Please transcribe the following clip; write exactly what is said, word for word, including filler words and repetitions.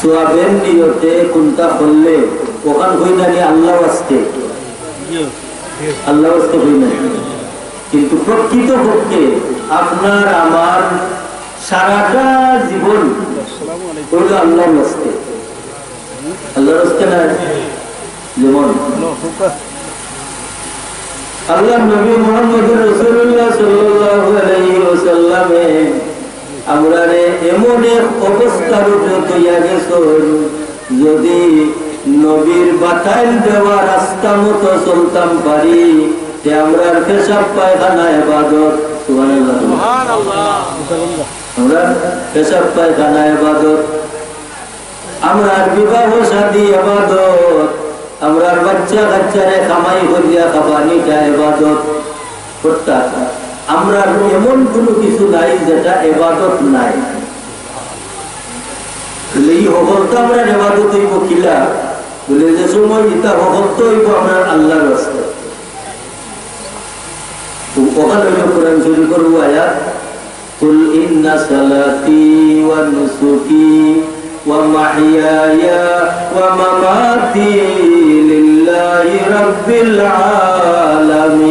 সওয়াবের নিয়তে কুনটা করলে অখান অইল না নি আল্লাহর ওয়াস্তে? আল্লাহর ওয়াস্তে অইল না নি? কিন্তু প্রকৃতপক্ষে আপনার আমার সারাটা জীবন অইল আল্লাহর ওয়াস্তে। আল্লাহর ওয়াস্তে না? যেমন আল্লাহর নবী মুহাম্মদুর রাসূলুল্লাহ সাল্লাল্লাহু আলাইহি ওয়াসাল্লামে আমরারে এমন এক অবস্থার উপরে থইয়া গেছইন, যদি নবীর বাতাইল দেওয়া রাস্তা মতো চলতাম পারি, তে আমরার পেশাব পায়খানা ইবাদত। সুবহানাল্লাহ। সুবহানাল্লাহ। আমরার পেশাব পায়খানা ইবাদত, আমরার বিবাহ শাদী ইবাদত, আমরার বাচ্চা কাচ্চারে কামাই করিয়া খাবানিটা ইবাদত। অর্থাৎ আমরার এমন কুনু কিছু নাই যেটা ইবাদত নায়। বলে, ই হকলতা আমরার ইবাদত অইবো কিলা? বলে, যে সময় ইতা হকলতা অইবো আমরার আল্লাহর ওয়াস্তে। তো অখান অইল কোরআন শরীফর আয়াত, قل إن صلاتي ونسكي ومحياي ومماتي لله رب العالمين.